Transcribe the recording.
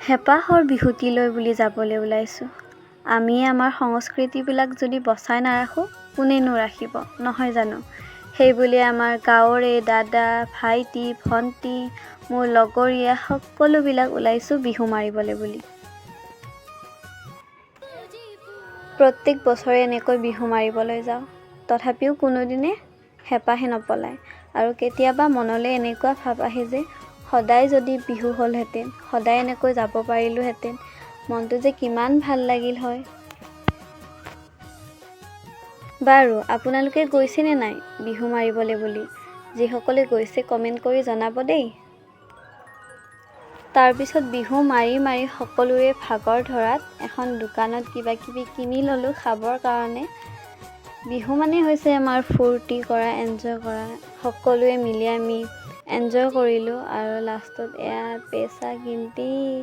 হেঁপাহৰ বিহুটিলৈ বুলি যাবলৈ ওলাইছোঁ। আমিয়ে আমাৰ সংস্কৃতিবিলাক যদি বচাই নাৰাখোঁ, কোনেনো ৰাখিব, নহয় জানো? সেইবুলিয়ে আমাৰ গাঁৱৰে দাদা, ভাইটি, ভণ্টি, মোৰ লগৰীয়া সকলোবিলাক ওলাইছোঁ বিহু মাৰিবলৈ বুলি। প্ৰত্যেক বছৰে এনেকৈ বিহু মাৰিবলৈ যাওঁ, তথাপিও কোনোদিনে হেঁপাহে নপলায়। আৰু কেতিয়াবা মনলৈ এনেকুৱা ভাৱ আহে যে সদায় যদি বিহু হ'লহেঁতেন, সদায় এনেকৈ যাব পাৰিলোঁহেঁতেন, মনটো যে কিমান ভাল লাগিল হয়। বাৰু, আপোনালোকে গৈছেনে নাই বিহু মাৰিবলৈ বুলি? যিসকলে গৈছে, কমেণ্ট কৰি জনাব দেই। তাৰপিছত বিহু মাৰি মাৰি সকলোৰে ভাগৰ ধৰাত এখন দোকানত কিবা কিবি কিনি ল'লোঁ খাবৰ কাৰণে। বিহু মানে হৈছে আমাৰ ফূৰ্তি কৰা, এনজয় কৰা। সকলোৱে মিলি আমি এনজয় কৰিলোঁ আৰু লাষ্টত এয়া পেচা গিনতি।